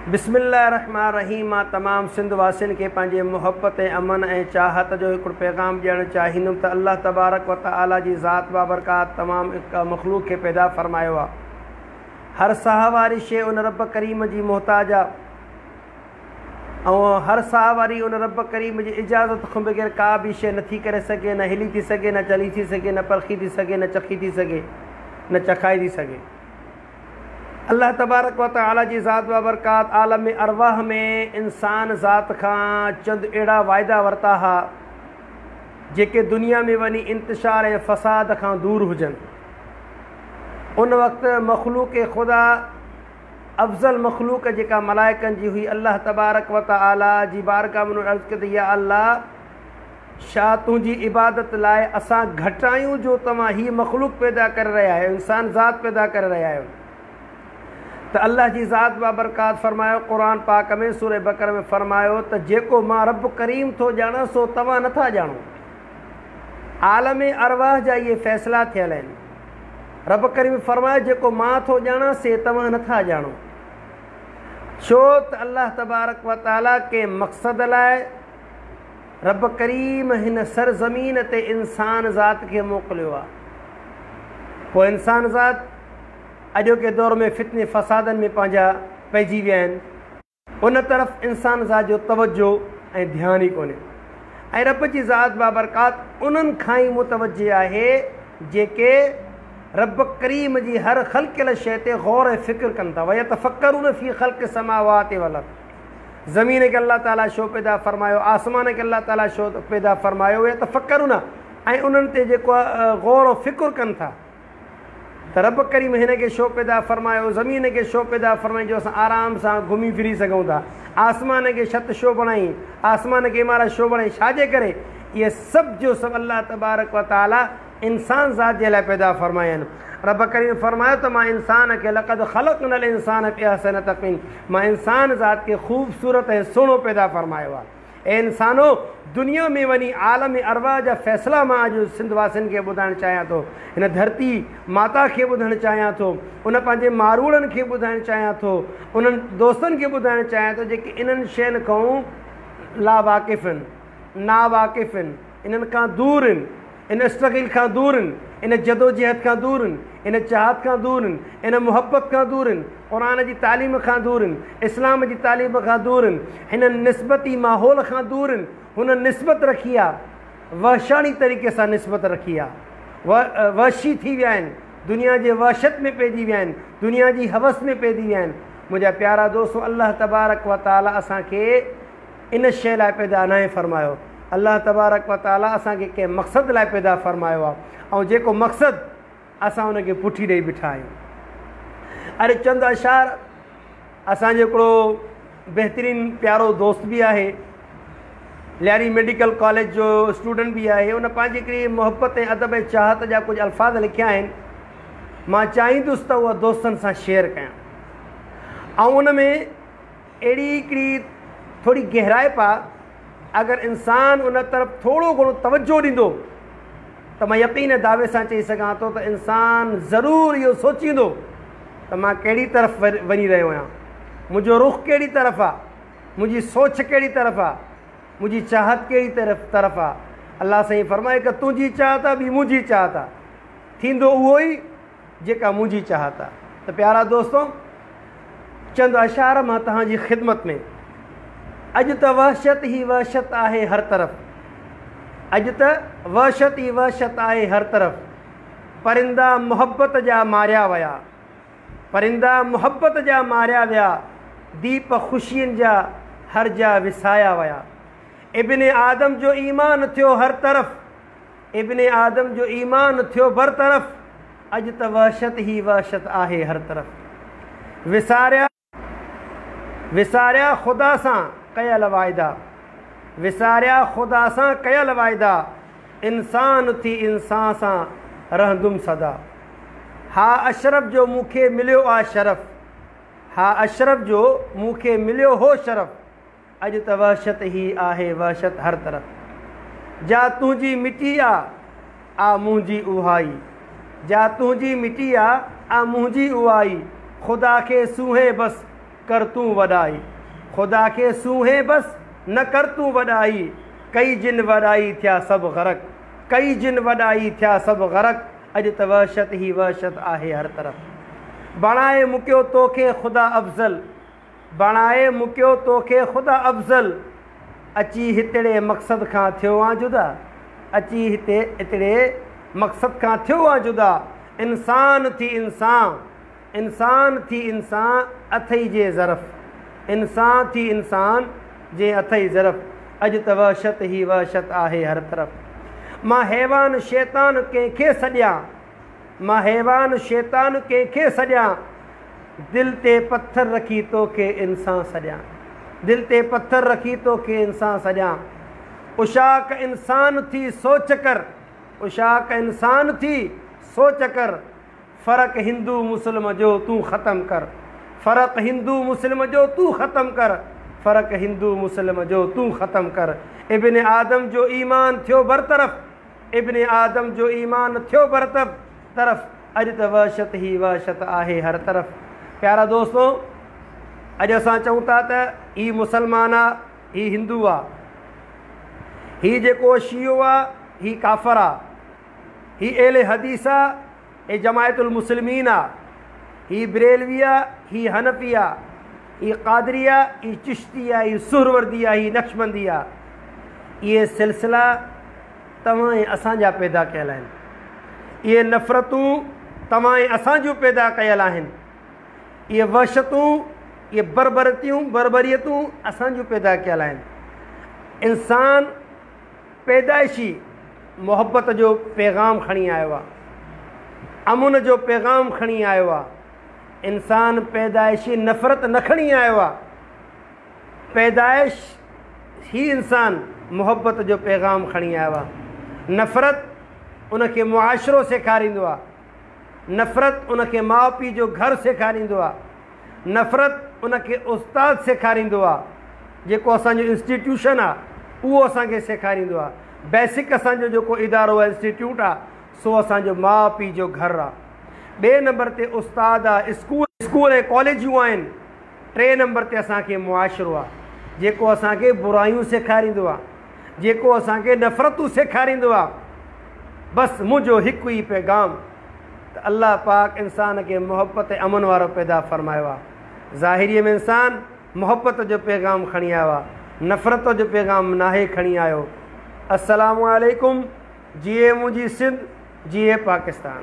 بسم الله الرحمٰن الرحيم مان تمام سنڌ واسين کي پنهنجي محبت ۽ امن ۽ چاهت جو هڪڙو پيغام ڏيڻ چاهيندم ته الله تبارڪ و تعالي جي ذات بابرڪات تمام مخلوق کي پيدا فرمايو آ هر ساهه واري شيء ان رب ڪريم جي محتاج آ ۽ هر ساهه واري ان رب ڪريم جي اجازت کان بغير ڪا به شيء نٿي ڪري سگهي، نه هلي ٿي سگهي، نه چلي ٿي سگهي، نه پرکي ٿي سگهي، نه چکي ٿي سگهي، نه چکائي ٿي سگهي. الله تبارڪ و تعاليٰ جي ذات بابرڪات عالم ارواح ۾ انسان ذات کان چند اهڙا واعدا ورتا ها، جيڪي دنيا ۾ وڃي انتشار ۽ فساد کان دور هجن. ان وقت مخلوق خدا افضل مخلوق جيڪا ملائڪن جي هئي الله تبارڪ و تعالي جي بارگاھ ۾ انهن عرض ڪئي ته يا الله! ڇا تنهنجي عبادت لاء اسان گهٽ آهيون جو توهان هي مخلوق پيدا ڪري رهيا آهيو انسان ذات پيدا ڪري رهيا آهيو ته الله جي ذات بابرڪات فرمايو قرآن پاڪ ۾ سوره بقره ۾ فرمايو ته جيڪو مان رب ڪريم ٿو ڄاڻان سو توهان نٿا ڄاڻو عالم ارواح جا اهي فيصلا ٿيل آهن رب ڪريم فرمايو جيڪو مان ٿو ڄاڻان سي توهان نٿا ڄاڻو. ڇو ته الله تبارڪ و تعاليٰ ڪنهن مقصد لاء رب ڪريم هن سرزمين تي انسان ذات کي موڪليو آهي. پوء انسان ذات اڄوڪي دور ۾ فتني فسادن ۾ پنهنجا پئجي ويا آهن. ان طرف انسان ذات جو توجه ۽ ڌيان ئي ڪونهي ۽ رب جي ذات بابرڪات انهن کان ئي متوجه آهي جيڪي رب ڪريم جي هر خلقيل شيء تي غور ۽ فڪر ڪن ٿا ويتفڪرون في خلق السماوات والارض زمين کي الله تعالي ڇو پيدا فرمايو آسمان کي الله تعالي ڇو پيدا فرمايو ويتفڪرون ۽ انهن تي جيڪو غور و فڪر ڪن ٿا ته رب ڪريم هن کي ڇو پيدا فرمايو، زمين کي ڇو پيدا فرمائين جو اسان آرام سان گهمي ڦري سگهون ٿا، آسمان کي ڇت ڇو بڻائين، آسمان کي عمارت ڇو بڻائين، ڇا جي ڪري؟ اهي سڀ جو سڀ الله تبارڪ و تعالي انسان ذات جي لاء پيدا فرمايا آهن. رب ڪريم فرمايو ته مان انسان کي لقد خلقنا الانسان في احسن تقويم مان انسان ذات کي خوبصورت ۽ سهڻو پيدا فرمايو آهي. اي انسانو! دنيا ۾ وڃي عالم ارواح جا فيصلا مان اڄ سنڌ واسين کي ٻڌائڻ چاهيان ٿو. هن ڌرتي ماتا کي ٻڌائڻ چاهيان ٿو. ان پنهنجي ماروئڙن کي ٻڌائڻ چاهيان ٿو. انهن دوستن کي ٻڌائڻ چاهيان ٿو جيڪي انهن شين کان لاواقف آهن، ناواقف آهن، انهن کان دور آهن. ان اسٽرگل کان دور آهن، ان جدوجهد کان دور آهن، ان چاهت کان دور آهن، ان محبت کان دور آهن، قرآن جي تعليم کان دور آهن، اسلام جي تعليم کان دور آهن، هن نسبتي ماحول کان دور آهن، هنن نسبت رکي آ، وحشاڻي طريقي سان نسبت رکي آ، وحشي ٿي ويا آهن، دنيا جي وحشت ۾ پئجي ويا آهن، دنيا جي هوس ۾ پئجي ويا آهن. منهنجا پيارا دوستو الله تبارڪ و تعالي اسان کي ان شيء لاء پيدا ناهي فرمايو. الله تبارڪ و تعاليٰ اسان کي ڪنهن مقصد لاء پيدا فرمايو آهي ۽ جيڪو مقصد اسان ان کي پٺي ڏئي بيٺا آهيون. اري چند اشعار اسان جو هڪڙو بهترين پيارو دوست به آهي، لياري ميڊيڪل ڪاليج جو اسٽوڊنٽ به آهي، ان پنهنجي هڪڙي محبت ۽ ادب ۽ چاهت جا ڪجهه الفاظ لکيا آهن، مان چاهيندس ته اها دوستن سان شيئر ڪيان ۽ ان ۾ اهڙي هڪڙي ٿوري گهرائپ آ، اگر انسان ان طرف ٿورو گهڻو توجهه ڏيندو ته مان يقين ۽ دعوي سان چئي سگهان ٿو ته انسان ضرور اهو سوچيندو ته مان ڪهڙي طرف وڃي رهيو آهيان، منهنجو رخ ڪهڙي طرف آ، منهنجي سوچ ڪهڙي طرف آ، منهنجي چاهت ڪهڙي طرف آ. الله سائين فرمائي هڪ تنهنجي چاهت آ ٻي منهنجي چاهت آ، ٿيندو اهو ئي جيڪا منهنجي چاهت آ. ته پيارا دوستو! چند اشعار مان توهان جي خدمت ۾. اڄ ته وحشت ئي وحشت آهي هر طرف. اڄ ته وحشت ئي وحشت آهي هر طرف. پرندا محبت جا ماريا ويا. پرندا محبت جا ماريا ويا. ديپ خوشين جا هر جا وسايا ويا. ابن آدم جو ايمان ٿيو هر طرف. ابن آدم جو ايمان ٿيو برطرف، اڄ ته وحشت ئي وحشت آهي هر طرف. وساريا وساريا خدا سان ڪيل واعدا، وساريا خدا سان ڪيل واعدا، انسان ٿي انسان سان رهندم سدا. ها اشرف جو مون کي مليو آ شرف، ها اشرف جو مون کي مليو هو شرف. اڄ ته وحشت ئي آهي وحشت هر طرف. جا تنهنجي مٽي آ، آ منهنجي اهائي. جا تنهنجي مٽي آ، آ منهنجي اهائي. خدا کي سونهين بس ڪر تون وڏائي. خدا کي سونهين بس نه ڪر تون وڏائي. ڪئي جن وڏائي ٿيا سڀ غرق. ڪئي جن وڏائي ٿيا سڀ غرق. اڄ ته وحشت ئي وحشت آهي هر طرف. بڻائي مڪيو توکي خدا افضل. بڻائي مڪيو توکي خدا افضل. اچي هتڙي مقصد کان ٿيو آن جدا. اچي هتي هتڙي مقصد کان ٿيو آن جدا. انسان ٿي انسان. انسان ٿي انسان اٿئي جي ظرف. انسان ٿي انسان جي اٿئي ظرف. اڄ ته وحشت ئي وحشت آهي هر طرف. مان حيوان شيطان ڪنهن کي سڏيان. مان حيوان شيطان ڪنهن کي سڏيان. دل تي پٿر رکي توکي انسان سڏيان. دل تي پٿر رکي توکي انسان سڏيان. عشاق انسان ٿي سوچ ڪر. عشاق انسان ٿي سوچ ڪر. فرق هندو مسلم جو تون ختم ڪر. فرق هندو مسلم جو تون ختم ڪر. فرق هندو مسلم جو تون ختم ڪر. ابن آدم جو ايمان ٿيو برطرف. ابن آدم جو ايمان ٿيو برطرف. طرف اڄ ته وحشت ئي وحشت آهي هر طرف. پيارا دوستو اڄ اسان چئون ٿا ته هي مسلمان آ هي هندو آ. هي جيڪو شيعو آ هي ڪافر آ. هي اهل حديث آ هي جماعت المسلمين آ. هي بريلوي آ هي حنفي آ. هي قادري آ هي چشتي آ هي سهروردي آ هي نقشبندي آ. اهي سلسلا توهان ۽ اسان جا پيدا ڪيل آهن. اهي نفرتون توهان ۽ اسان جون پيدا ڪيل آهن. اهي وحشتون، اهي بربرتيون، بربريتون اسان جون پيدا ڪيل آهن. انسان پيدائشي محبت جو پيغام کڻي آيو آهي. امن جو پيغام کڻي آيو آهي. انسان پيدائشي نفرت نه کڻي آيو آهي. پيدائش هي انسان محبت جو پيغام کڻي آيو آهي. نفرت ان کي معاشرو سيکاريندو آهي. نفرت ان کي ماء پيء جو گهر سيکاريندو آهي. نفرت ان کي استاد سيکاريندو آهي. جيڪو اسان جو انسٽيٽيوشن آهي اهو اسان کي سيکاريندو آهي. بيسڪ اسان جو جيڪو ادارو آهي انسٽيٽيوٽ آهي سو اسان جو ماء پيء جو گهر آهي. ٻئي نمبر تي استاد آهي، اسڪول ۽ ڪاليجون آهن. ٽئين نمبر تي اسان کي معاشرو آ جيڪو اسان کي برايون سيکاريندو آ جيڪو اسان کي نفرتون سيکاريندو آ. بس منهنجو هڪ ئي پيغام ته الله پاڪ انسان کي محبت ۽ امن وارو پيدا فرمايو آ. ظاهريء ۾ انسان محبت جو پيغام کڻي آيو آ نفرت جو پيغام ناهي کڻي آيو. السلام عليڪم جيئي منهنجي سنڌ جيئي پاڪستان.